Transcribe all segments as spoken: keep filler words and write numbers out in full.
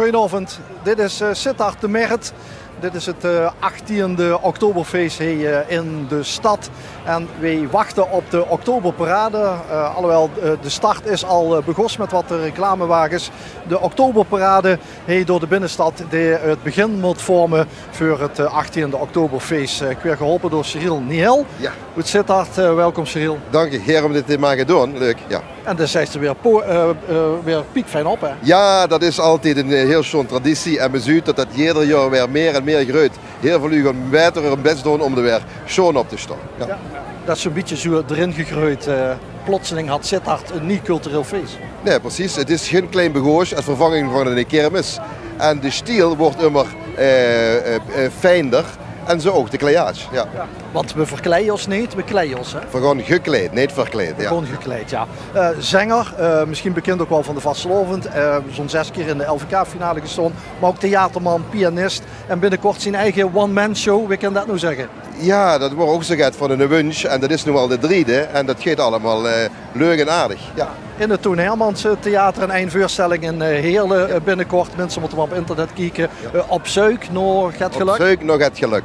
Goojenaovend, dit is eh, Sittard de Mert. Dit is het eh, achtiende Oktoberfeest hie eh, in de stad. En weej wachte op de Oktoberparade. Eh, alhoewel, eh, de start is al eh, begós met wat eh, reclamewages. De Oktoberparade hie door de binnestad, die het begin mót vorme veur het eh, achtiende Oktoberfeest. Eh, ik waer geholpe door Cyril Nihel. Ja. Oet Sittard, eh, welkom Cyril. Dank je, gaer om dit te moge doon. Leuk, ja. En dan zeis se weer, po- eh, eh, weer piekfijn op, hè? Ja, dat is altied ein eh, hiel sjoon traditie. En me zuut dat dat jeder jaor weer mier en mier greujt. Hiel väöl luuj gaon baeter hun bès doon om d'r weer sjoon op te staon. Ja. Ja. Dat is zo'n bietje zo d'rin gegreujd. Eh, plotseling had Sittard ein niej cultureel fees. Nae, precies. Het is gein klein begoosj es vervanging van ein kermis. En de stiel wuuert ummer eh, eh, eh, fijnder. En zo ouch de kleiaasj. Ja. Ja. Want we verkleie os neet, we kleie os, hè? We gaon gekleid, neet verkleid. Ja. Gewoon gekleid, ja. Eh, zenger, eh, misschien bekind ouch wel van de vastelaovend. Eh, zo'n zes kier in de L V K-finale gestoon. Maar ouch theaterman, pianist. En binnekort zien eige one-man-show. Wie kan dat noe zegge? Ja, dat waor ouch zoe get van eine wunsj. En dat is noe al de driede. En dat geit allemaol eh, leuk en aardig. Ja. In het Toon Hermans eh, Theater en ein veurstelling in eh, Heerle eh, binnekort. Minse mótte maar op internet kieke. Ja. Eh, op zeuk nao het gelök. Op zeuk nao het gelök.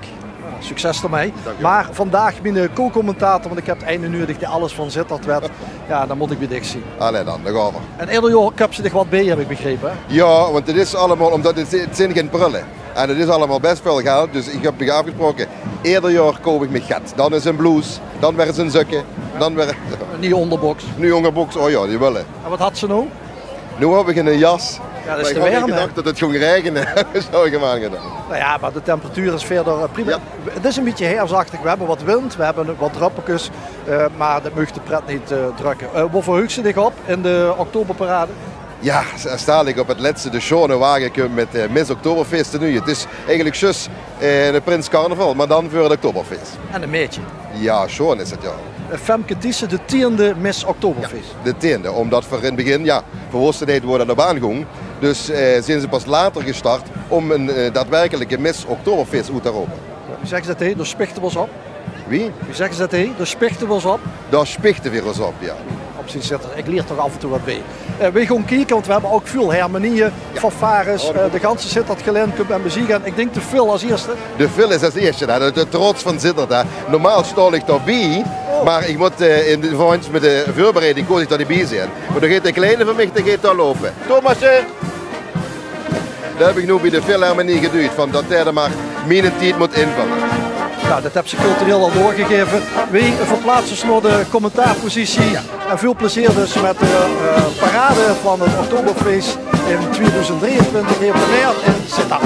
Succes d'rmei. Dank je wel. Maar vandaag mien eh, co-commentator, want ik heb eine nuuedig die alles van Sittard wet. Ja, dan mót ik beej dich zien. Allee dan, dan gaon we. En eder jaor köps se dich wat beej, heb ik begrepe, hè? Ja, want het is allemaol, omdat het, het zien gein prölle. En het is allemaol bès väöl geld, dus ik heb mich aafgesproke, eder jaor koup ik mich get. Dan is ein bloes, dan weer is ein zökke, dan weer Ein niej óngerboks. Ein niej óngerboks, o ja, die wille. En wat had se noe? Noe heb ik ein jas. Ja, dat is de werme. Maar ik had neet gedach dat het ging raegene. Dus heb ik 'm aangedaon. Nou ja, maar de temperatuur is verder eh, prima. Ja. Het is ein bietje herfsachtig. We hebbe wat wind, we hebbe wat dröppelkes. Eh, maar dat maag de pret neet eh, drökke. Eh, wo verheugs se dich op in de Oktoberparade? Ja, s- es dadelik op het lètste de sjoone wage kump met eh, Miss Oktoberfeest tenue. Het is eigelik zjus eh, de Prins Carnaval, maar dan veur het Oktoberfeest. En ein meidje. Ja, sjoon is het, ja. Eh, Femke Thiessen, de tiende Miss Oktoberfeest. Ja, de tiende, omdat veur in het begin, ja, veur woste neet wo dat op aangóng. Dus eh, zien ze pas later gestart om ein eh, daadwerkelijke Miss Oktoberfeest oet te rope. Wie zegge ze dat hie? Dao spichte we os op. Wie? Wie zegge ze dat hie? Dao spichte we os op. Dao spichte we os op, ja. Op zien Sittard. Ik lier toch af en toe wat beej. Eh, we gaon kieke, want we hebbe ouch väöl hermenieë, fanfares, eh, de ganse Sittard Gelin kump aan beziek. En ik dink de Phil es ierste. De Phil is es ierste, hè. De, de trots van Sittard, hè. Normaal staon ik dao beej, maar ik mót eh, in de, veur ós met de veurbereiding kós ik dao neet beej zien. Maar dan geit de kleine van mich, die geit dao loupe. Thomasje! Dao heb ik noe beej de Philharmonie gedujd van dat dae d'r maar miene tied mót invölle. Ja, dat hebs se cultureel al doorgegaeve. Weej verplaatse os nao de commentaarpositie. Ja. En väöl plezeer dus met de eh, parade van het Oktoberfeest in tweeduizend drieëntwintig hie op de Mert in Sittard.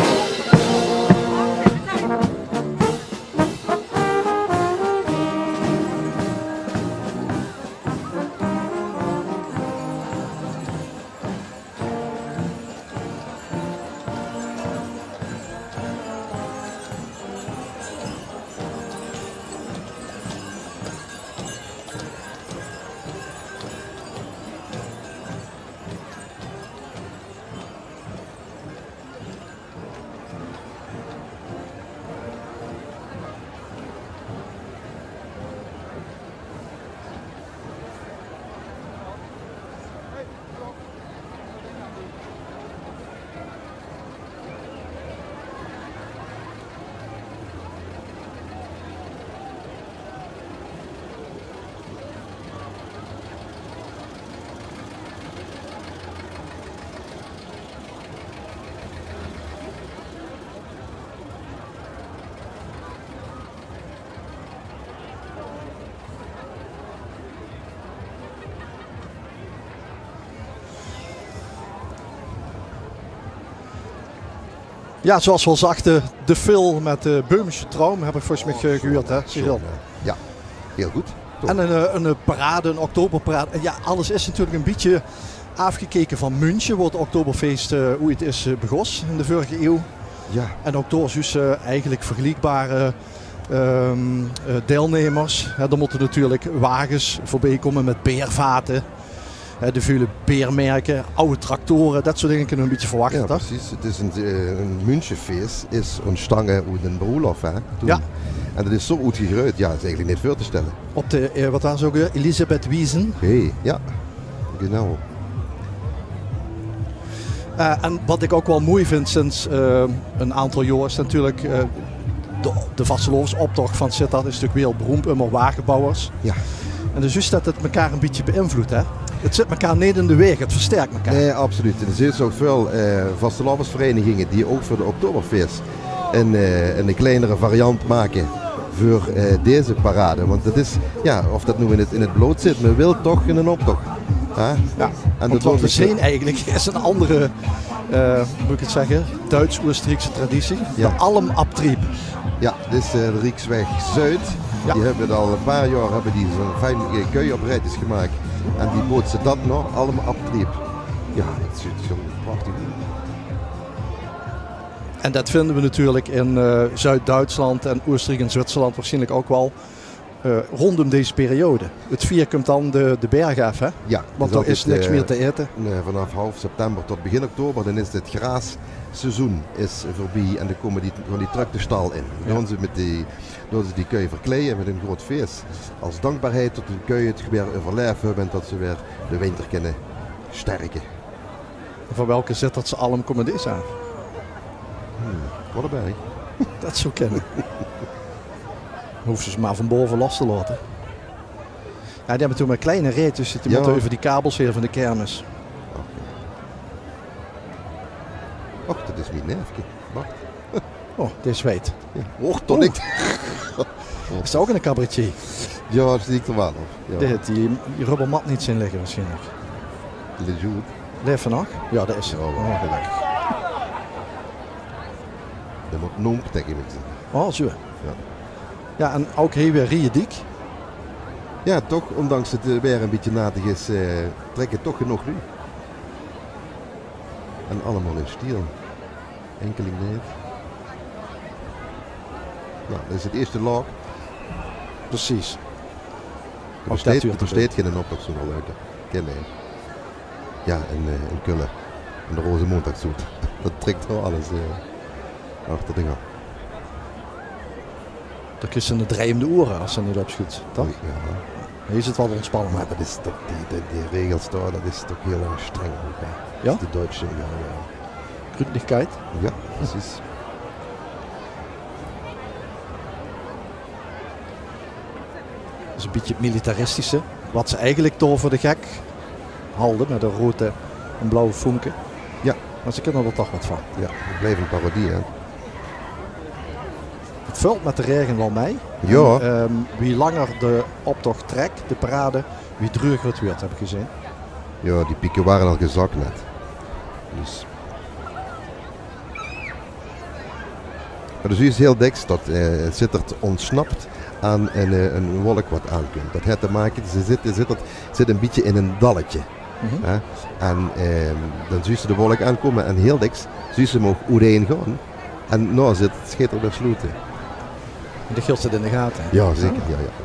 Ja, zoals we al zagte, de Phil met eh, Böhmische Traum, heb ik volges mich eh, gehuurd, hè, Cyril? Ja, hiel good. En ein eh, ein eh, parade, ein Oktoberparade. Ja, alles is natuurlijk ein bietje aafgekeke van München, wo het Oktoberfeest eh, oeit is eh, begós in de vörige eeuw. Ja. En ouch dao zuus se eigelik vergeliekbare ehm, eh, deilnemers. Hè, d'r mótte natuurlik wages veurbeej kómme mit beervate. Hè, de väöl beermerke, aw tractore, dat soort dinger kinne v'r ein bietje verwachte, toch? Ja, precies. Het is ein, eh, ein Münchenfeest is óntstange oet ein broelof, hè, toen. Ja. En dat is zo oetgegreujd, ja, dat is eigelik neet veur te stelle. Op de, eh, wat waas 't ouch weer? Elisabethwiese? Hey, ja. Genau. Eh, en wat ik ouk wel moei vind sinds, eh, een aantal jaor is natuurlijk, eh, de, de vastelaovesoptoch van Zitterd is natuurlijk wereldberoemp, ummer wagebouwers. Ja. En dus is dat het mekaar een bietje beïnvloedt, hè? Het zit mekaar neet in de weeg, het versterkt mekaar. Nee, absoluut. En er zeen ouk väöl, eh, vastelaovesvereniginge die ouk veur de Oktoberfeest een, eh, een kleinere variant make veur, eh, deze parade. Want dat is, ja, of dat noe in het, in het blood zit, me wilt toch in een optoch. Hè? Ja, en want dat wat we zeen eigenlijk is een andere, eh, hoe moet ik het zeggen, Duits-Oostenrijkse traditie. Ja. De Almabtrieb. Ja, dit is, eh, de Rieksweg Zuid. Ja. Die höbbe al een paar jaor höbbe die zo'n fijn, eh, keuj op rijtjes gemaakt. En die bootse dat nog, Almabtrieb. Ja, het is gewoon prachtig. En dat vinden we natuurlijk in, eh, Zuid-Duitsland en Oostenrijk en Zwitserland waarschijnlijk ook wel, eh, rondom deze periode. Het vier komt dan de, de berg af, hè? Ja, want dus er is niks meer te eten. Nee, vanaf half september tot begin oktober, dan is het graas seizoen is veurbie en dan kómme die, gaon die trök de stal in. Dan doon ze met die, doon ze die keuj verkleie met een groot fees. Als dankbaarheid tot hun keuj het weer euverlaef höbbe en tot ze weer de winter kinne sterke. Van welke Zitterdse alm kómme deze aan? Hmm, wat een berg. Dat zou kinne. Hoeven ze maar van bove los te laote. Ja, die höbbe toen maar kleine reetjes, die mótte euver die kabels heer van de kermis. Oké. Och, dat is mien neefke. Wacht. Oh, dit is wiet. Ja. Och, toch niet. Is dat ouk een cabaretier? Ja, dat is niet normaal, hoor. Ja. Die, die, die rubbermat niet zien liggen waarschijnlijk. Leef vanacht? Ja, dat is er. Ja, wel. Oh, gelukkig. Dat moet noemp tegen me zijn. Oh, zo. Ja. Ja, en ouk hier weer rieje diek. Ja, toch, ondanks het, eh, weer een beetje natig is, eh, trekken toch genoeg nu. En allemaal in stiel. Enkeling neet. Nou, dat is het eerste laag. Precies. Er besteedt, er besteedt geen optocht zonder luite. Ken je? Ja, en, eh, in Kulle. En de Roze Maondaag zoet. Dat trekt wel alles, eh, achter de gang. Dan krijg je een drijvende oren als ze niet opschiet, toch? Ja. Hier is het wat ontspannen. Maar dat is toch, die, die, die regels daar, dat is toch heel erg streng ook, hè? Ja? Dat is de Duitse, ja, ja. Gründlichkeit? Ja, precies. Dat is een beetje het militaristische, wat ze eigenlijk door voor de gek halden met de rode en blauwe vonken. Ja. Maar ze kunnen er toch wat van. Ja, het blijft een parodie, hè? Het vult met de regen wel mee. Ja. En, ehm, wie langer de optocht trekt, de parade, wie dreuger het wordt, heb ik gezien. Ja, die pieken waren al gezakt net. Dus. Maar dus is heel deks dat, eh, Zitterd ontsnapt aan een, eh, een wolk wat aankomt. Dat heeft te maken, ze zitten, Zitterd zit een beetje in een dalletje. Mhm. Hè? En, ehm, dan zuus ze de wolk aankomen en heel deks zuus ze hem ook oerein gaan. En nou zit het scheet er weer sloeten. De gilt zit in de gaten. Ja, zeker. Ja, ja.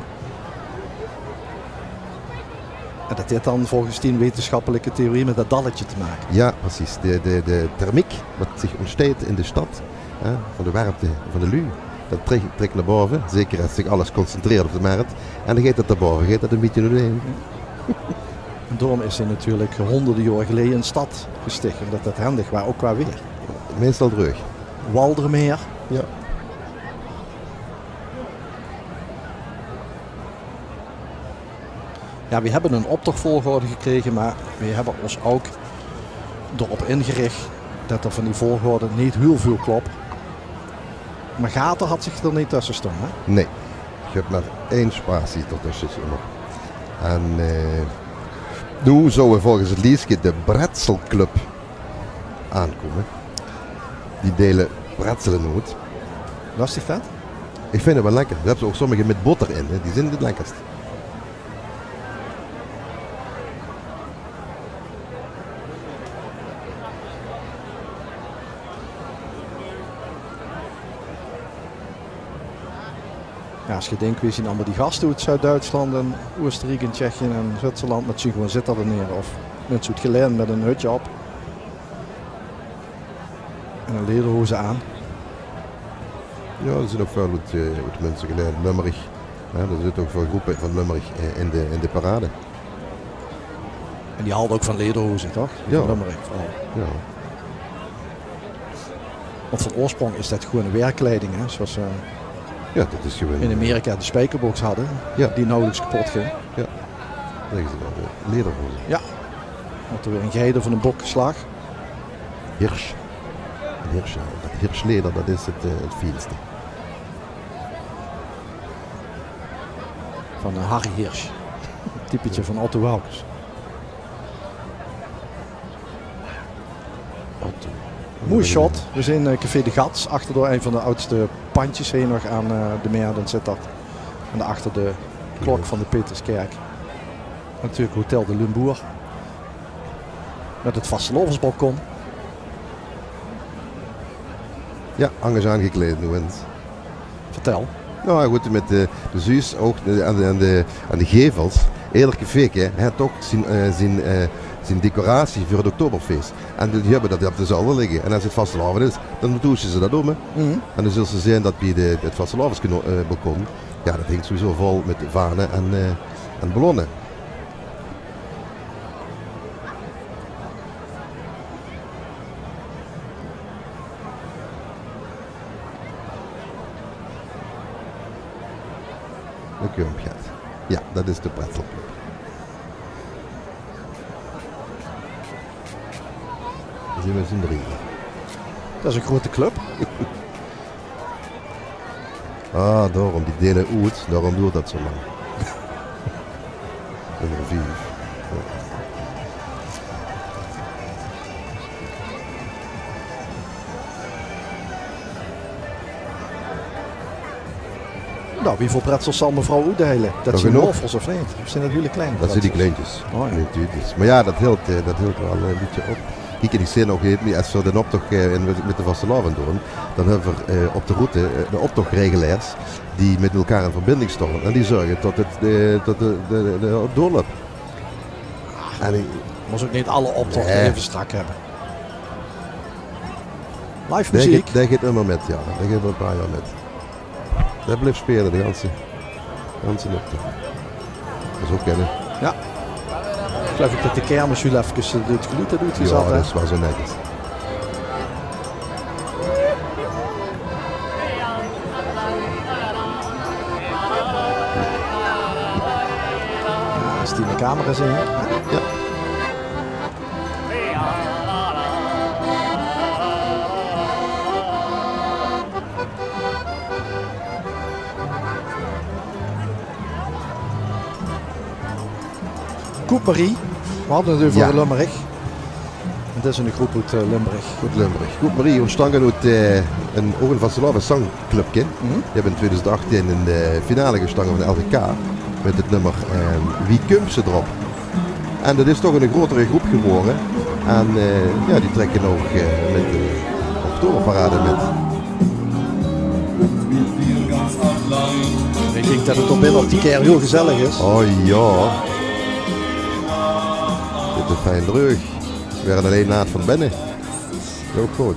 En dat heeft dan volgens die wetenschappelijke theorie met dat dalletje te maken. Ja, precies. De, de, de thermiek, wat zich ontsteekt in de stad, hè, van de warmte van de luuj, dat trekt, trekt naar boven. Zeker als zich alles concentreert op de markt. En dan gaat dat naar boven, gaat dat een beetje naar beneden. En daarom is hij natuurlijk honderden jaren geleden in stad gesticht, omdat dat handig was, ook qua weer. Meestal dreug. Waldermeer. Ja. Ja, we hebben een optochtvolgorde gekregen, maar we hebben ons ook erop ingericht dat er van die volgorde niet heel veel klopt. Maar Gater had zich er niet tussen staan, hè? Nee, ik heb maar één spatie tot tussen nog. En, eh, nu zouden volgens het liedje de Bretzelclub aankomen. Die delen bretzelen uit. Lastig dat? Ik vind het wel lekker. We hebben ze ook sommige met botter in, hè. Die zijn het lekkerst. Ja, als je denkt, wie zien allemaal die gasten uit Zuid-Duitsland en Oostenrijk en Tsjechië en Zwitserland, met zien gewoon zitten er neer of mensen uit Gelaen met een hutje op. En een lederhoze aan. Ja, er zitten ook veel uit, eh, uit mensen geleid. Lummerig. Ja, er zitten ook veel groepen van Lummerig, eh, in de, in de parade. En die haalden ook van lederhoze, toch? Die van Lummerig vooral. Ja. Want van oorsprong is det gewoen werkkleiding, hè, zoeas ze, eh, in Amerika de spijkerboks hadde, die nauwelijks kapot ging. Ja, det is waal de lederhoze. Ja. Had er weer ein geide van ein bok geslaag. Hirsch. Ein hirsch, ja. Det hirschleder, det is het, eh, het fienste. Van, eh, Harry Hirsch. Typetje van Otto Waalkes. Mooi shot. We zien, eh, Café de Gats, achter door ein van de oudste pandjes heen nog aan, eh, de Meer. Dan zit det aan de, achter de klok van de Peterskerk. Natuurlijk Hotel de Limbour. Met het vastelaovesbalkon. Ja, angers aangekleid noe ens. Vertel. Nou ja, good, mit de, de zuus ouch, eh, aan de, aan de, aan de gevels. Eder caféke haet toch zien, eh, zien, eh, zien decoratie veur het Oktoberfeest. En die höbbe det op de zolder ligke. En es het vastelaovend is, dan doesje ze det óm, hè. En dan zöls se zeen det bie de, het vastelaoveskano-, eh, balkon, ja, det hingk sowieso vol mit vane en, eh, en ballonne. Dao kump 't. Ja, det is de Pretzelclub. Dao zien we mit zien drieje. Det is ein groeate club. Ah, daorum, die deile oet, daorum doert det zo lang. Nummer vief. Nou, wieväöl pretzels zal mevrouw oetdeile? Det zien waffels, of neet? Of zien det hiel klein pretzels? Det zien die kleintjes. Oh, ja. Klein tuutjes. Mer ja, det hiltj, eh, det hiltj waal ein bietje op. Kiek, en ich zeen ouch neet mieë, es v'r den optoch, eh, in, mit, mit de vastelaovend doon, dan höbbe v'r, eh, op de route, eh, de optochregelaars die mit elkaar in verbinding staon. En die zörge det het, eh, det de, de, de, de doorlöp. En ich... Mós ouch neet alle optochte eve strak höbbe. Live meziek. Dae geit, dae geit ummer mit, ja. Dae geit al ein paar jaor mit. Dae blief speule de ganse, ganse optoch. Det is ouch kenne. Ja. Ich geluif det de kermis hiel efkes, eh, het geluid oetgezat haet. Ja, det is waal zo netjes. Ja, es die de camera zien. Ja. Koep Marie, we hadde het euver Limburg. Het is ein groep oet, eh, Limburg. Oet Limburg. Koep Marie, óntstóng oet, eh, ein, ouch ein vastelaoveszangclubke. Die höbbe in tweeduizend achttien in de finale gestange van de L V K mit het nummer, eh, Wie kump ze d'rop? En det is toch ein groeatere groep gewore. En, eh, ja, die trèkke ouch, eh, mit de Oktoberparade mit. Ich dink det het op binne op die keer hiel gezellig is. Oh ja. Dit is fijn dreug. Weer allein naat van binne. Hiel good.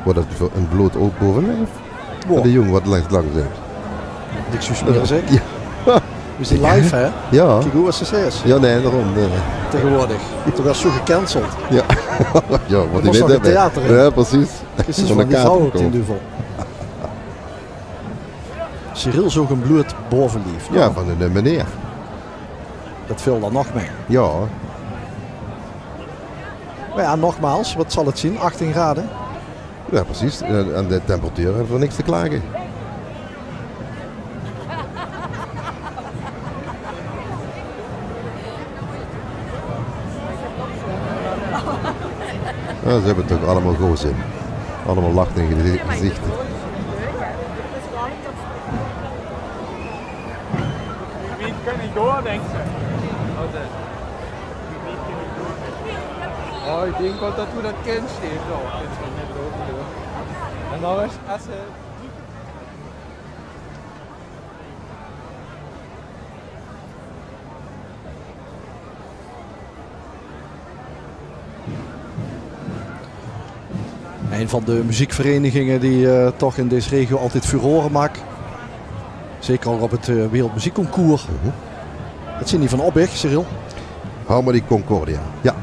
Waat is det veur ein bloot ouk bove, of? Boah. De jóng waat langs, langs zit. Dik zo smerig, zeg. Ja. We zien live, hè? Ja. Kiek, wie waas 't? Ja, nae, daorum, eh. Taengewoordig. Toen waas zo gecanceld. Ja. Ja, waat is det? Theater, hè? Ja, precies. Precies, van die vrouw ouk, die duvel. Cyril zoog ein bloot bovelief. Ja, van de meneer. Det veel dan nog mee. Ja. Mer ja, nogmaals, waat zal het zien? Achttien grade? Ja, precies. En, en de temperatuur höbbe v'r niks te klage. Ja, ze höbbe toch allemaol good zin. Allemaol lachende gezi-, gezichter. Wie kan ich door, denkt ze? Oh, ich dink waal det we det kins, Steve, toch? En dan is, es ze... Ein van de meziekvereniginge die, eh, toch in dees regio altied furore maak. Zeker ouch op 't, eh, Wereldmeziekconcours. Dat zien die van Obbich, Cyril. Harmonie Concordia, jao.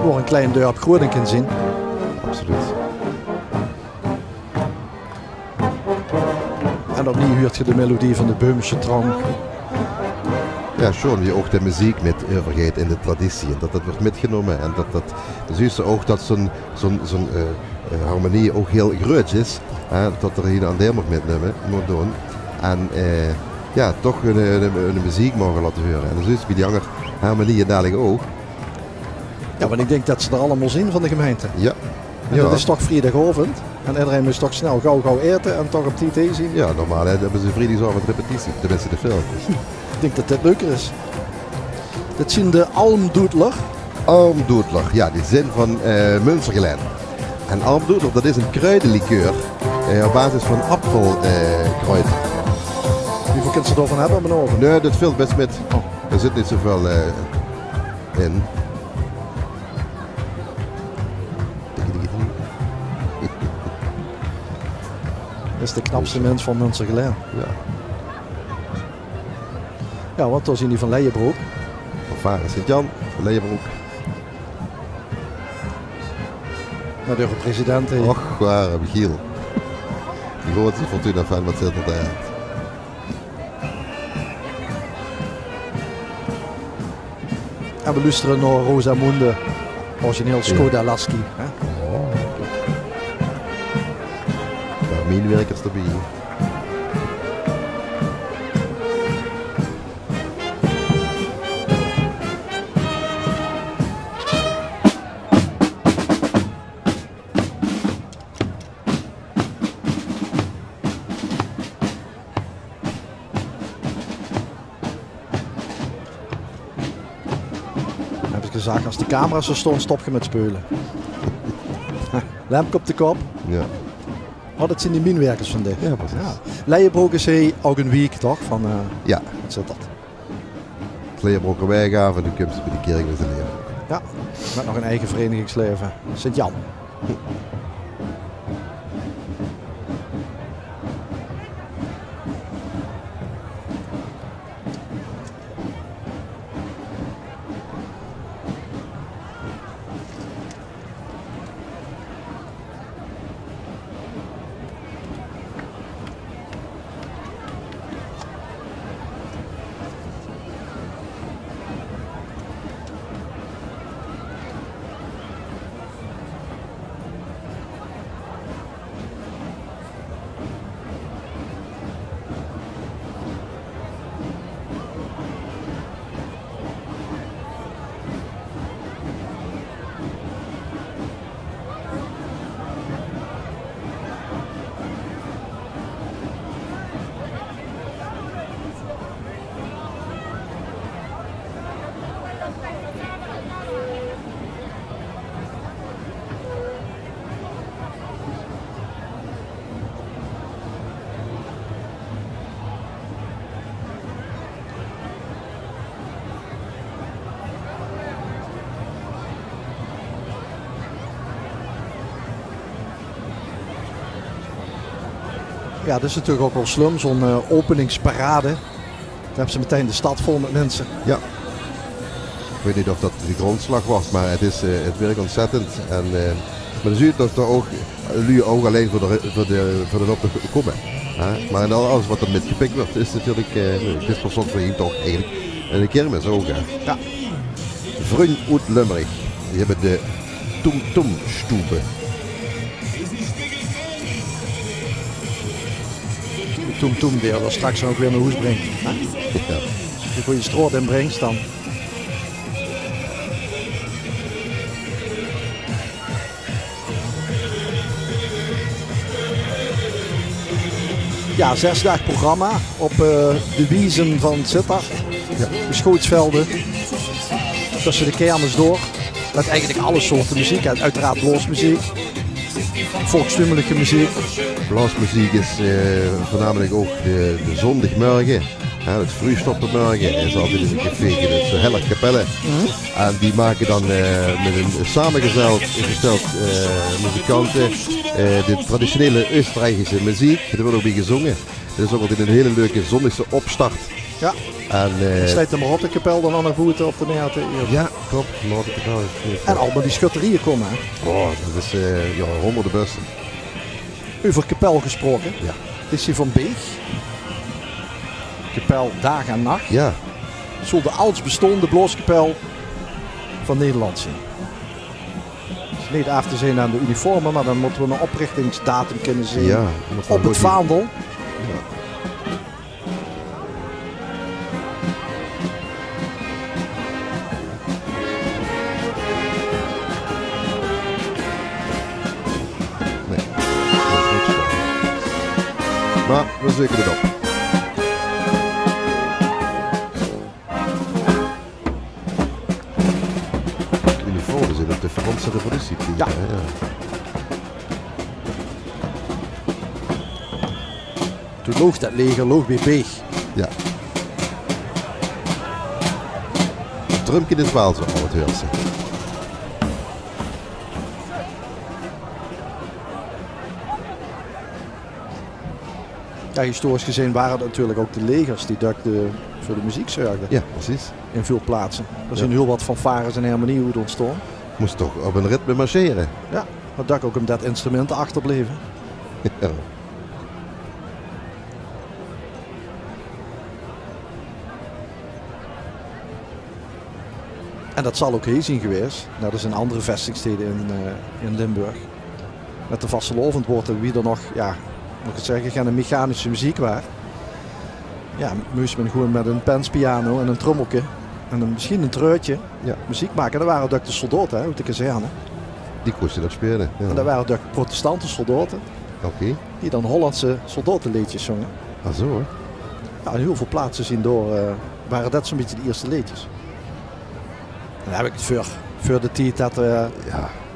Woor ein klein dörp groeëd in kin zien. Absoluut. En opnuuj huurt geer de melodie van de Beumsje Tronk. Jao, sjoon wie ouch de meziek mit euvergeit in de traditie. En dat dat weurt mitgenómme. En dat, dat, dan zuus se ouch dat zoe'n, zoe'n, zoe'n, eh, eh, harmonie ouch hiel greuts is. Hè, dat d'r hie ein deil maag mitnumme, mót doon. En, eh, jao, toch ein, ein, ein meziek moge laote heure. En dat zuus se bie die anger harmonieë dalik ouch. Jao, want ich dink dat ze d'r allemaol zien van de gemeinte. Jao. En dat is toch vriedigaovend. En ederein mós toch snel gauw, gauw aete en toch op tied hie zien. Jao, normaal, hè, höbbe ze vriedigaovend repetitie. Tenminste, de filmpjes. Ich dink dat dit leuker is. Dit zien de Almdoedler. Almdoedler, jao, die zien van, eh, Munstergelaen. En Almdoedler, dat is ein kruidelikeur, eh, op basis van appel, eh, kruid. Wieväöl kins se daovan höbbe op ein aovend? Nae, dat vilt bès mit. Oh. D'r zit neet zoväöl, eh, in. Is de knapste mins van Munstergelaen. Jao. Jao, want dao zien die van Leijenbrook. Fanfare Sint-Jan, van Leijenbrook. Jao, de president, hè. Och, waor, Michiel. De groeatste Fortuna-fan wat zit d'r dao. En veer loestere nao Rosamunde, origineel Skoda Lasky, hè? Oh. Paar mienwerkers d'rbie. Höb ich gezag, es de camera's d'r staon, stop geer mit speule. Lempke op de kop. Jao. Oh, dat zien die mienwerkers van dich. Jao, precies. Jao. Leijenbrook is hie ouch ein wiek, toch? Van, eh, jao. Wat zit dat? Leijenbrook weg aaf en dan kums se bie de kèrk van Sint-Jan. Jao, mit nog ein eige verenigingsleve. Sint-Jan. Jao, dat is natuurlik ouch waal slum, zoe'n, eh, openingsparade. Dan höbs se metein de stad vol mit minse. Jao. Ich weit neet of dat de grondslag waor, mer 't is, eh, 't wirk ontzettend. En, eh, Mer dan zuus te det d'r ouch luuj ouch allein veur de, veur de, veur de optoch kómme. Hè? Mer en al alles waat d'r mitgepik wuuert, is natuurlik, eh, 't is per slot van rekening toch eigelik ein kermis ouch, hè. Jao. Vrunj oet Lömmerich, die höbbe de Tum Tum Stube. Tum Tum, die d'r straks ouch weer nao hoes bringk. Hè? Jao. Es te de gooje straot in brings, dan Jao, zes daag programma op, eh, de wiezen van Zitterd. Jao. De schootsvelden. Tösse de kermis door. Mit eigelik alle soorte meziek. En oeteraard blaosmeziek. Volkstumelik meziek. Blaosmeziek is, eh, veurnamelik ouch de, de zóndigmörge. Hè, 't vreug op de mörge is altied ein café, 't is de Heller Kapelle. En die make dan, eh, mit ein samegesteld, gesteld, eh, muzikante, eh, de traditionele Österreichische meziek. Dao wuuert ouch bie gezónge. Det is ouch altied ein hiel leuke zóndigse opstart. Jao. En, eh, steit de Marotte-kapel dan ouch nao boete op de Meerte? Jao, klop. Marotte-kapel is, eh, en allemaol die schutterieje kómme, hè? Oh, det is, eh, jao, hóngerde busse. Euver kapel gesproke. Jao. 't Is hie van Beeg. Kapel Daag en Nach. Jao. Zal de alsj bestaonde blaoskapel van Nederland zeen. Is neet aaf te zeen aan de uniforme, mer dan mótte v'r 'n oprichtingsdatum kinne zeen. Jao, det mót waal op 't vaandel. Jao. Nae. Mer v'r zeuke 't op. Uniforme zeen oet de Franse revolutie, jao, jao. Toen loog det leger, loog bie Beeg. Jao. Drumke is waal zoe al 't heerse. Jao, historisch gezeen wore 't natuurlik ouch de legers die dök de, veur de meziek zörgde. Jao, precies. In väöl plaatse. D'r zeen hiel waat fanfares en hermeniehoede óntstaon. Mós toch op ein ritme marchere. Jao, mer dök ouch ómdet instrumente achterbleve. Jao. En det zal ouch hie zien gewaes, net es in anger vestingstede in, eh, in Limburg. Mit de vastelaovend woort d'r, wie d'r nog, jao, mót ich 't zègke, gein mechanische meziek waor. Jao, mós me gewoen mit ein penspiano en ein trummelke en ein, mesjien ein treutje meziek make. Det wore dök de soldaote, hè, oet de kazerne. Die kóste det speule, jao. En det wore dök protestante soldaote. Oké. Die dan Hollandse soldaoteleedjes zónge. Ah, zoe, hè? Jao, in hiel väöl plaatse zien dao, eh, wore det zoe'n bietje de ierste leedjes. En dan höb ich 't veur, veur de tied det, eh,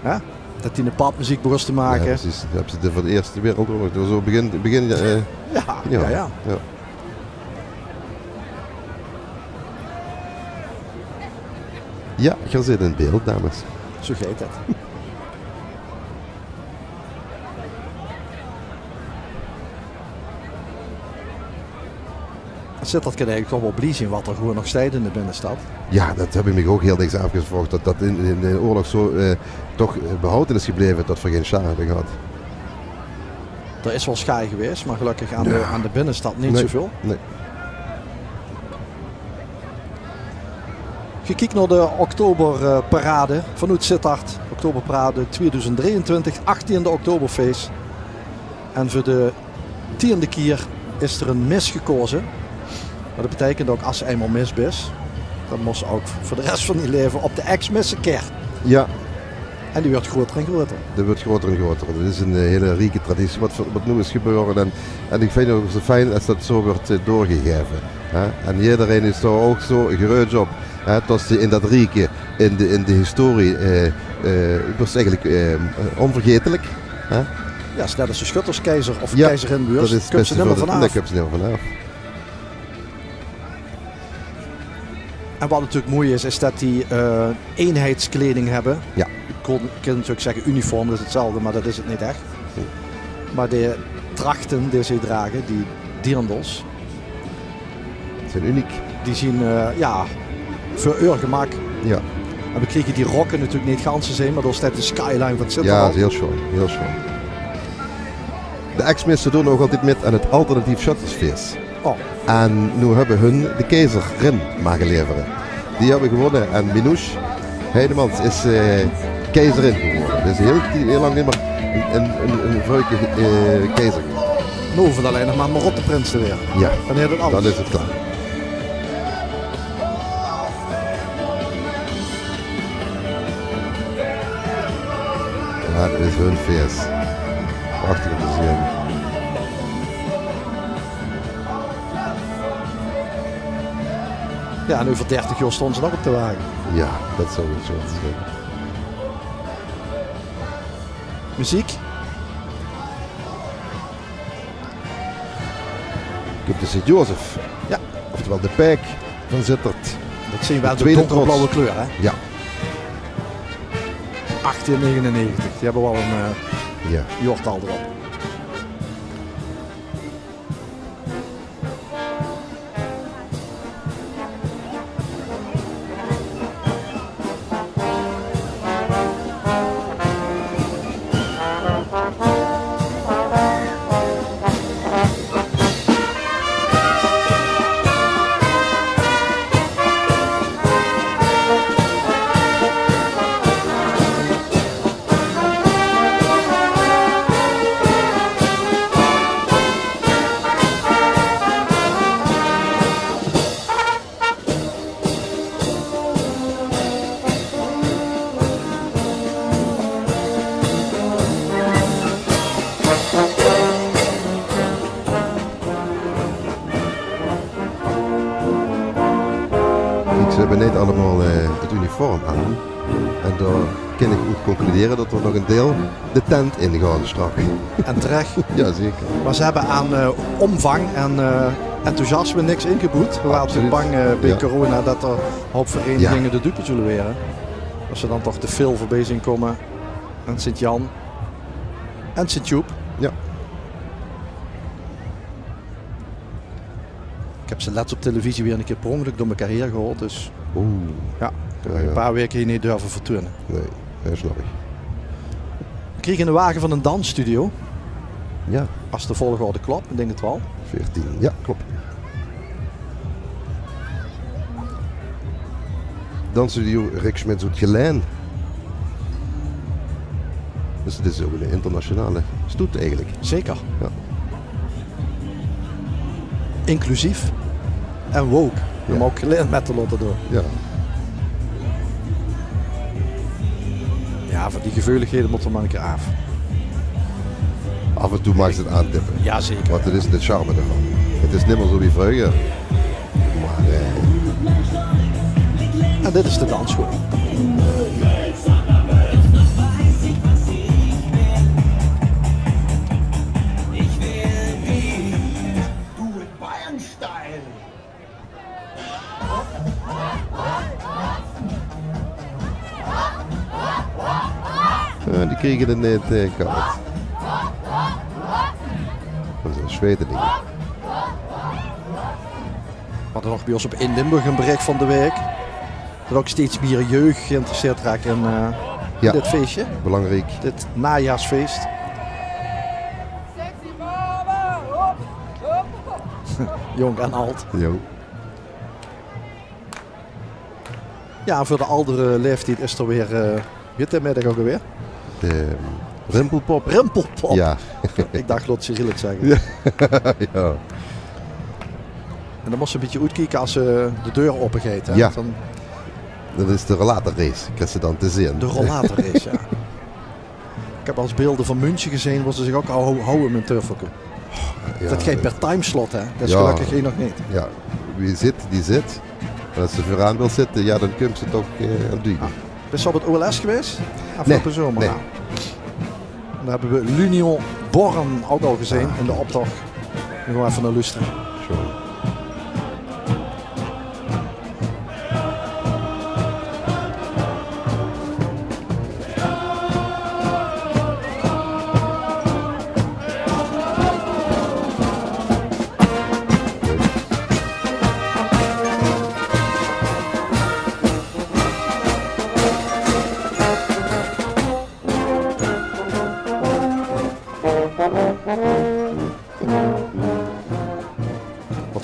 hè? Det die de popmeziek begós te make. Jao, precies. Dan höbbe ze de, van de Ierste Wereldoorlog. Det waor zoe begin, begin, eh, jao, jao. Jao, geer zit in beeld, dames. Zoe geit det. Zitterd kin eigelik toch waal blie zeen waat d'r gewoen nog steit in de binnestad. Jao, det höb ich mich ouch hiel dèks aafgevraog, det det in, in de oorlog zoe, eh, toch, eh, behaoje is gebleve, det v'r gein sjaar höbbe gehad. D'r is waal sjaar gewaes, mer gelökkig aan de, aan de binnestad neet zoeväöl. Nae. Geer kiek nao de Oktoberparade vanoet Zitterd. Oktoberparade tweeduizend drieëntwintig, achtiende Oktoberfeest. En veur de tiende kier is d'r ein mis gekaoze. Mer det beteikent ouch, es se einmaol mis bis, dan mós se ouch veur de res van dien laeve op de ex-misseker. Jao. En die wuuert groter en groter. Die wuuert groter en groter. Det is ein, eh, hiel rieke traditie waat, waat noe is gebeure. En, en ich vinj 't ouch zoe fijn es det zoe wuuert, eh, doorgegaeve. Hè? En ederein is dao ouch zoe gereuts op. Hè? Det ze in det rieke, in de, in de historie, eh, eh, waas eigelik, eh, ónvergaetelik. Hè? Jao, is net es de schutterskeizer of keizerin wuuers, kums se nimmer vanaaf. Nae, kums se nimmer vanaaf. En waat natuurlik moei is, is det die, eh, einheidskleding höbbe. Jao. Kins natuurlik zègke uniform, det is 'tzelfde, mer det is 't neet ech. Mer de trachte die ze drage, die dirndls, zeen uniek. Die zeen, eh, jao, veur eur gemak. Jao. En we kriege die rokke natuurlik neet gans te zeen, mer dao steit de skyline van 't Zitterd op. Jao, dat is hiel sjoon, hiel sjoon. De Ex-Misse doon ouch altied mit aan 't alternatief Sjöttersfees. Oh. En noe höbbe hun de keizerin mage levere. Die höbbe gewónne en Minouche Heidemans is, eh, keizerin gewore. Dus hiel, hiel lang nimmer ein, ein, ein vrouwke, eh, keizer gewore. Noe hoof 't allein nog mer Marotteprins te waere. Jao, dan is 't alles. Dan is 't klaor. Jao, dat is hun fees. Prachtig óm te zeen. Jao, en euver dertig jaor staon ze nog op de wage. Jao, dat zou ich zo zègke. Meziek? Kump de Sint-Jozef. Jao. Oftewel de Paek van Zitterd. Dat zeen v'r waal, de donkerblauwe kleur, hè? Jao. Achttien negenennegentig. Die höbbe waal ein, eh, jaortal d'rop. Kiek, ze höbbe neet allemaol, eh, 't uniform aan. En dao kin ich oet concludere dat d'r nog ein deil de tent in gaon straks. En terech. Jao, zeker. Mer ze höbbe aan, eh, ómvang en, eh, enthousiasme niks ingeboewd. V'r wore natuurlik bang, eh, bie corona dat d'r ein houp vereniginge de dupe zólle waere. Es ze dan toch de Phil veurbie zeen kómme. En Sint-Jan. En Sint-Joep. Jao. Ich höb ze lèts op televisie weer ein kier per óngelök door mekaar haer gehaold, dus. Oeh. Jao, ich höb 'm ein paar waeke hie neet durve vertoeëne. Nae, dat snap ich. V'r kriege eine wage van ein dansstudio. Jao. Es de volgorde klop, ich dink 't waal. Veertien, jao, klop. Dansstudio Rick Schmidt oet Gelaen. Dus 't is ouch ein internationale stoet eigelik. Zeker. Jao. Inclusief en woke. Jao. Óm ouch Gelaen mèt te laote doon. Jao. Jao, van die geveulighede mótte v'r mer ein kier aaf. Aaf en toe maags se 't aantippe. Jao, zeker. Want dat is de charme d'rvan. 't Is nimmer zo wie vreuger. Mer, eh, en dit is de dansschool. Jao, die kriege 't neet, eh, kaod. Dat is ein zweteling. V'r hadde nog bie ós op In Limburg ein berich van de waek. Dat ouch steeds mier jeug geïnteresseerd raak in, eh, in dit feesje. Belangriek. Dit naojaarsfees. Jónk en ald. Jao. Jao, veur de aldere laeftied is d'r weer, eh, wie hèt de middig ouch alweer? De, ehm, rimpelpop. Rimpelpop. Jao. Ich dach, laot Cyril 't zègke. Jao. Jao. En dan mós se ein bietje oetkieke es, eh, de deur aope geit, hè? Jao. Dan, dat is de rollatorrace, kriegs se dan te zeen. De rollatorrace, jao. Ich höb al ins beelde van München gezeen, wo ze zich ouch al hou-, houwe mit ein töffelke. Jao, dat geit per timeslot, hè. Dat is gelökkig hie nog neet. Jao, wie zit, die zit. En es se veuraan wils zitte, jao, dan kums se toch, eh, aan duuje. Ah, bis se op 't O L S gewaes? Aafgeloupe zomer? Nae. Dao höbbe v'r l'Union Born ouch al gezeen in de optoch. Dan gaon v'r effe nao loestere. Sjoon.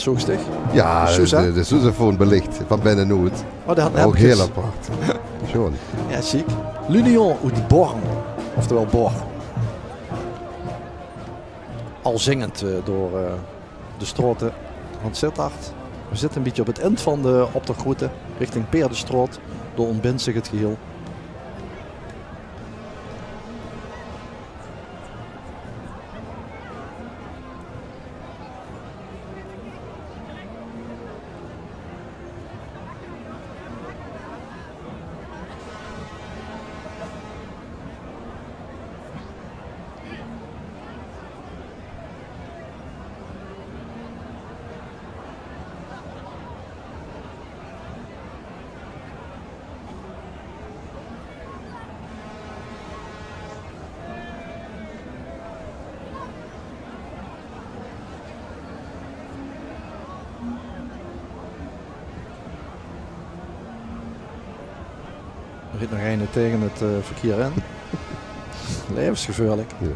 Zoog dich? Ja, de, de sousaphone belicht van binne oet. Oh, die had 'n hemd. Ouch hiel apart. Sjoon. Ja, sjiek. L'Union oet Born, oftewel Bor. Al zingend, eh, door, eh, de straote van Zitterd. Veer zitte e bietje op 't ind van de optochroute, richting Peerdestroat. Dao ontbindt zich 't gehiel. D'r riejt nog eine taenge 't, eh, verkeer in. Laevensgevaorlik. Ja.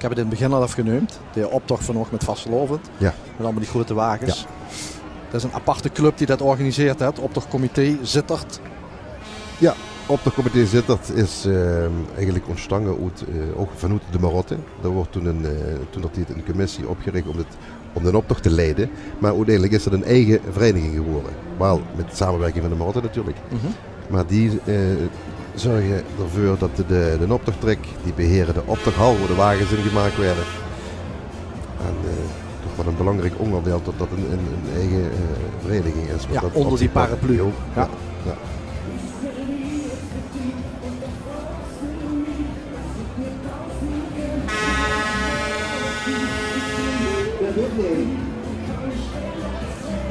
Ich höb 't in 't begin al effe geneump, de optoch vanoch mit vastelaovend. Ja. Mit allemaol die groeate wages. Ja. Det is ein aparte club die det organiseert, hè, 't optochcomité Zitterd. Ja, optochcomité Zitterd is, eh, eigelik óntstange oet, eh, ouch vanoet de Marotte. Dao woort toen ein, eh, toen d'r tied ein commissie opgerich óm 't óm d'n optoch te leide. Mer oeteindelik is det ein eige vereiniging gewore. Waal mit de samewirking van de Marotte natuurlik. Mhm. Mer die, eh, zörge d'rveur det de, de, d'n optoch trèk, die behere de optochhal wo de wages in gemaak waere. En, eh, toch waal ein belangriek óngerdeil det det ein, ein, ein eige, eh, vereiniging is. Ja, ónger die paraplu. Ja. Ja.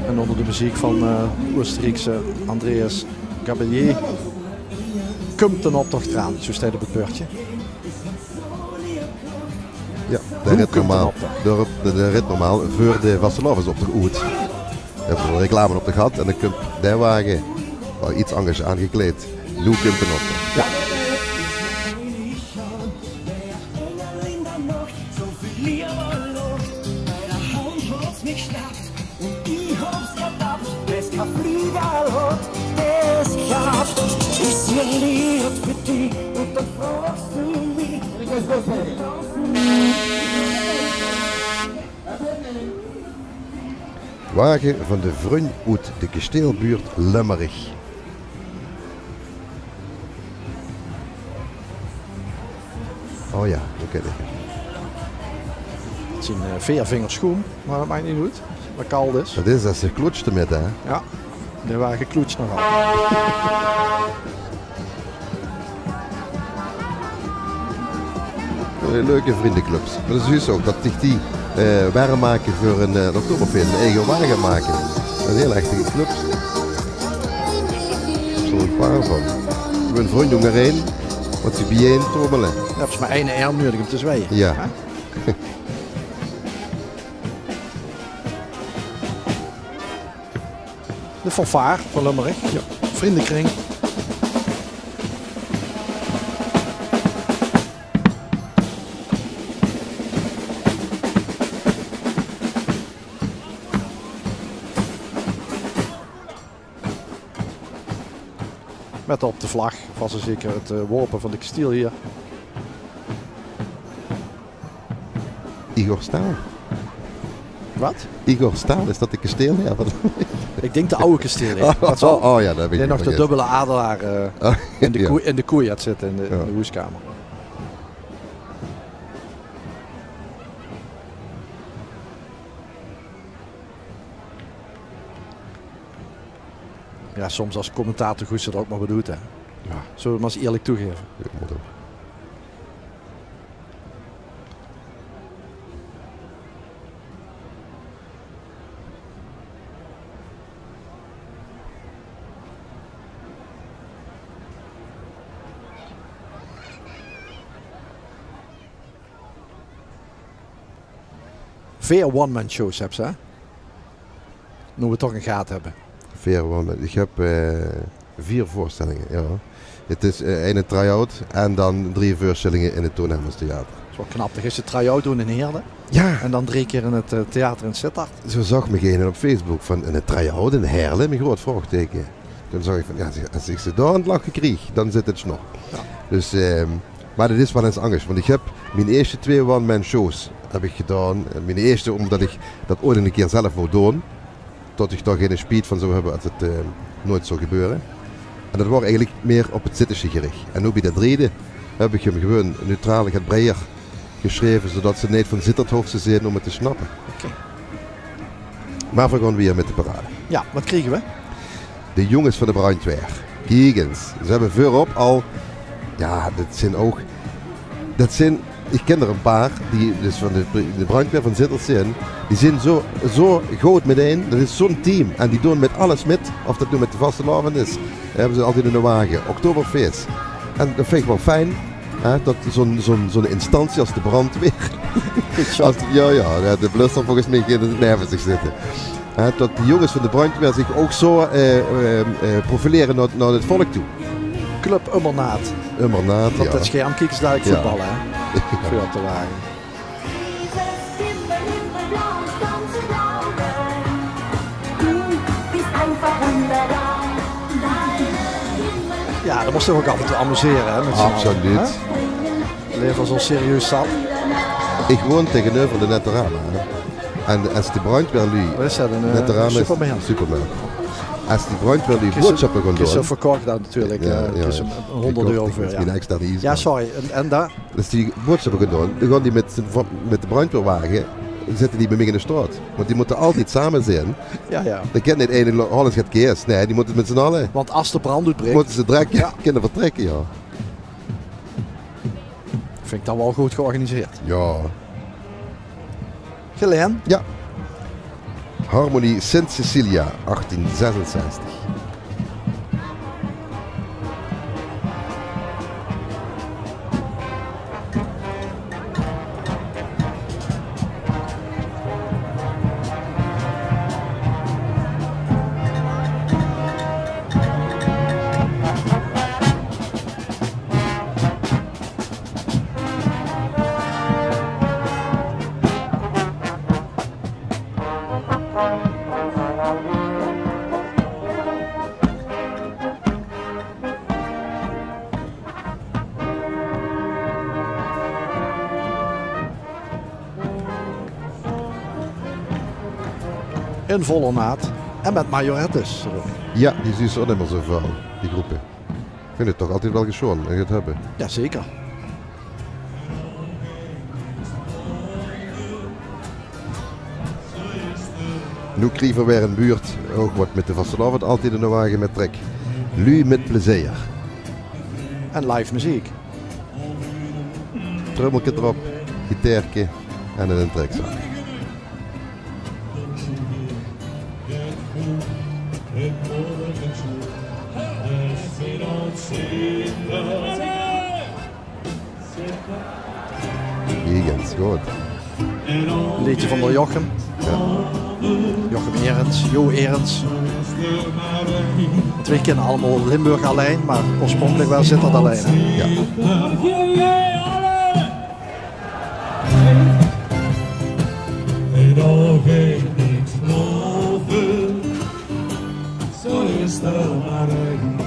En ónger de meziek van, eh, Oostenriekse Andreas Gabalier kump d'n optoch d'raan, zoe steit 't op 't bördje. Ja, de rit normaal. De, de, de rit normaal veur de vastelaovesoptoch oet. Höbbe v'r reclame op de gat en dan kump de wage, waal get angers aangekleid. Noe kump 'r op. Ja. Wage van de vrunj oet de kesteelbuurt Lummerich. O ja, oké. 't Zien, eh, veer vingers sjoem, mer det maak neet oet. Waat kald is. Det is es ze kloetsjte mit, hè? Ja, die ware gekloetsj nogal. Eh, leuke vrundjeclubs. Mer det is zjus ouch det zich die, eh, werm make veur ein, eh, Oktoberfeest, ein eige wage make. Ein hiel echte club. Zo'n paar van. Gewoon vrundj óngerein, waat ze biejein trommele. Dao höbs se mer eine erm nudig óm te zweie. Ja. Hè? De fanfaar van Lummerich. Ja. Vrundjekring. Mit op de vlag, vas en zeker, 't, eh, waope van de kestielhier. Igor Staal. Waat? Igor Staal, is det de kesteelhier? Ich dink de aw kesteelhier. Oh, oh, oh, ja, det höb ich vergaete. Dae nog de dubbele adelaar, eh, in de koe-, in de koejat zit in de, in de hoeskamer. Ja, soms es commentator goejs se d'r ouch mer waat oet, hè. Ja. Zölle v'r mer ins ierlik toegaeve? Ja, mót ouch. Veer one-man-shows höbs se, hè? Noe we toch ein gaat höbbe. Veer one-man. Ich höb, eh, veer veurstellinge, jao. Het is, eh, eine try-out en dan drie veurstellinge in het Toon Hermans Theater. Det is waal knap. Dan geis se try-out doon in Heerle. Jao. En dan drie kier in het, eh, theater in Zitterd. Zo zag mich eine op Facebook van: "Ein try-out in Heerle?" Mit ein groot vraogteike. Toen zag ich van, jao, es ich ze dao aan het lache krieg, dan zit het snor. Jao. Dus, ehm, mer det is waal ins angers, want ich höb mien ierste twee one-man-shows höb ich gedaon. En mien ierste, ómdet ich det ooit ein kier zelf wou doon, det ich dao geine spiet van zou höbbe es het, eh, nooit zou gebeure. En det waor eigelik mier op het Zittesje gerich. En noe bie de driede höb ich 'm gewoon neutraal get breier gesjreve, zodet se neet van Zitterd hoofs te zeen óm het te snappe. Oké. Mer veer gaon wiejer mit de parade. Jao, waat kriege we? De jónges van de brandjweer. Kiek ins, ze höbbe veurop al, jao, det zeen ouch, det zeen, ich kin d'r ein paar die dus van de, de brandjweer van Zitterd zeen, die zeen zo, zo good mitein. Det is zo'n team. En die doon mit alles mit, of det noe mit de vastelaovend is. Höbbe ze altied eine wage, Oktoberfeest. En det vinj ich waal fijn. Hè, det zo'n, zo'n, zo'n instantie es de brandjweer. Good zo. Es, jao, jao, jao, de blus d'r volges mich neven zich zitte. Hè, det die jónges van de brandjweer zich ouch zo, eh, eh, eh, profilere nao, nao het volk toe. Club Ummernaat. Ummernaat, jao. Det is sjermkiekers dalik voetballe, hè? Veur op de wage. Jao, dan mós se ouch aaf en toe amusere, hè, mit z'n alle, absoluut, hè? Leef zo'n serieus zat. Ich woon taengeneuver de Netorama, hè. En es de brandjweerluuj... Waat is det, ein, eh, Netorama is supermarkt? Supermarkt. Es die brandjweerluuj boodsjappe gaon doon... Kriss se verkoch dan natuurlik, jao, eh, jao, kriss se ein hóngerd euro veur, jao. Extra... Jao, sorry. En, en dao... Es die boodsjappe gaon doon, dan gaon die mit, mit de brandjweerwage, zitte die bie mich in de straot. Want die mótte altied same zeen. Jao, jao. Dan kin neet eine lo-, alles get kees. Nae, die mótte mit z'n alle... Want es de brand oetbrik... Mótte ze direk kinne vertrèkke, jao. Vinj ich dan waal good georganiseerd. Jao. Gelaen? Jao. Harmonie Sint Cecilia, achttien zesenzestig. In vol ornaat en mit majorettes d'rop. Jao, die zuus se ouch neet mie zo väöl, die gróppe. Ich vinj het toch altied waal gesjoon, hè, det höbbe. Jao, zeker. Noe kriege veer weer ein buurt, ouch waat mit de vastelaovend altied eine wage mittrèk. Luuj mit plezeer. En live meziek. Trummelke d'rop, gitaarke en ein trekzak. Jao, gans good. Ein leedje van d'r Jochem. Jao. Jochem Erens, Jo Erens. Want veer kinne allemaol Limburg allein, mer oorspronkelik waal Zitterd allein, hè? Jao. Zo is d'r mer ein.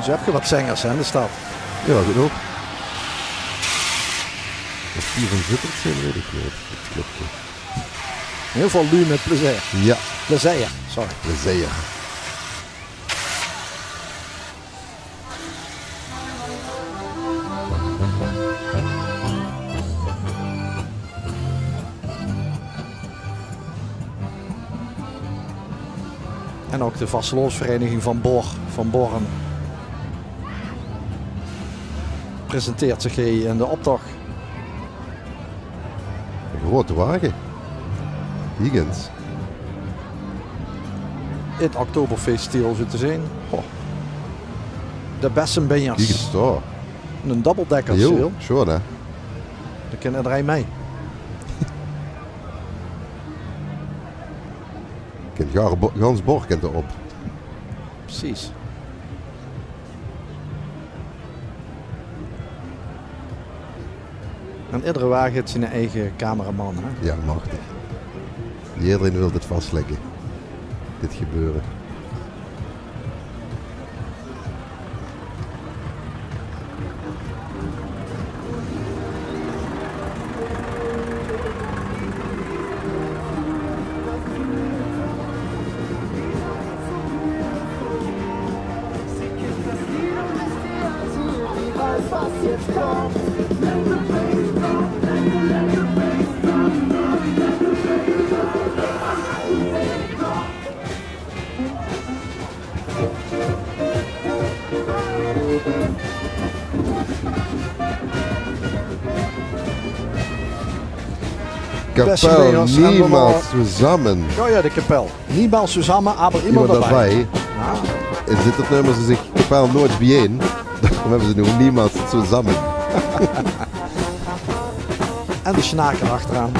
Zo höbs se waat zengers, hè, in de stad. Jao, genóg. Of die van Zitterd zeen, weit ich neet. Det klop neet. In eder geval luuj mit plezeer. Jao. Plezeer, sorry. Plezeer. En ouch de vastelaovesvereiniging van Bor, van Born, presenteert zich hie in de optoch. Ein grote wage. Kiek ins. In Oktoberfeeststiel, zoe te zeen. Goh. De Bessembenjers. Kiek ins dao. Eine dubbeldekker, Cyril. Sjoon, hè? Dao kin ederein mei. Kint gaar Bo-, gans Borg kint d'r op. Precies. En iedere wage haet zien eige cameraman, hè? Jao, machtig. Ederein wilt 't vaslègke, dit gebeure. Kapel Niemals Zusammen. Jao, jao, de kapel. Niemals Zusammen, aber immer dabei. Immer dabei. Jao. En zit 't nummer ze zich kapel Noots Bijein, dan höbbe ze noe Niemals Zusammen. En de Sjnaker achteraan.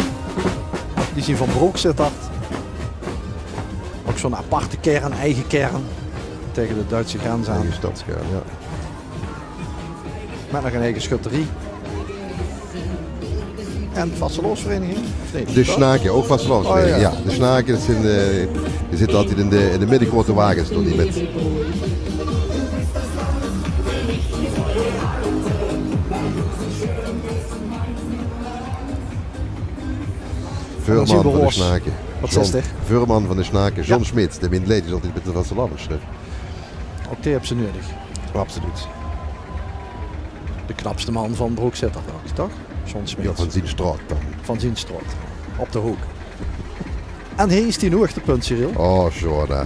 Die zien van Brook-Zitterd. Ouch zoe'n aparte kern, eige kern. Taenge de Duitse grens aan. Eige stadskern, jao. Mèt nog 'n eige schutterie. En vastelaovesvereiniging? Of neet? De Sjnaker, ouch vastelaovesvereiniging. Oh, jao. Jao, de Sjnaker, dat zien, eh, die zitte altied in de, in de midde groete wages, doen die mèt. Veurman van de Sjnaker. Wat zègk geer? Veurman van de Sjnaker, John Smeets, dae mien leedjes altied mèt de vastelaovesschrif. Ouch dae höbs te nudig. Absoluut. De knapste man van Brook-Zitterd ouch, toch? John Smeets. Jao, van zien straot dan. Van zien straot. Op de hook. En hie is dien hoogtepunt, Cyril. Oh, sjoon, hè.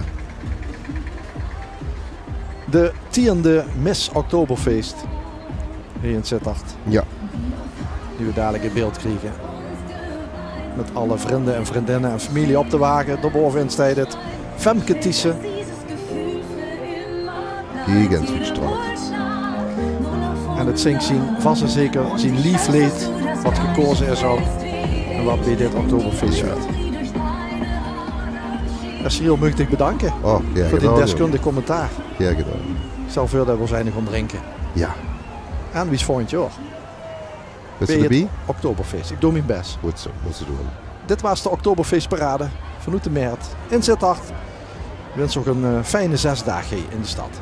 De tiende Miss Oktoberfeest. Hie in Zitterd. Jao. Die v'r dalik in beeld kriege. Mèt alle vrinde en vrindinne en femilie op de wage. Dao bove in steit 't Femke Thijssen. Hie in Zitterd. En 't zingk zien, vas en zeker, zien leefleed, wat gekaoze is ouch. En wat bie dit Oktoberfeest huurt. Jao. Cyril, maag ich dich bedanke veur dien deskundig commentaar. Gaer gedaon. Ich stel veur det v'r ins eine gaon drinke. Jao. En wie is volgend jaor? Bès se d'rbie? Oktoberfeest. Ich doon mien bès. Good zoe, mót se doon. Dit waas de Oktoberfeestparade vanoet de Mert in Zitterd. Ich wins uch ein, eh, fijne zes daag hie in de stad.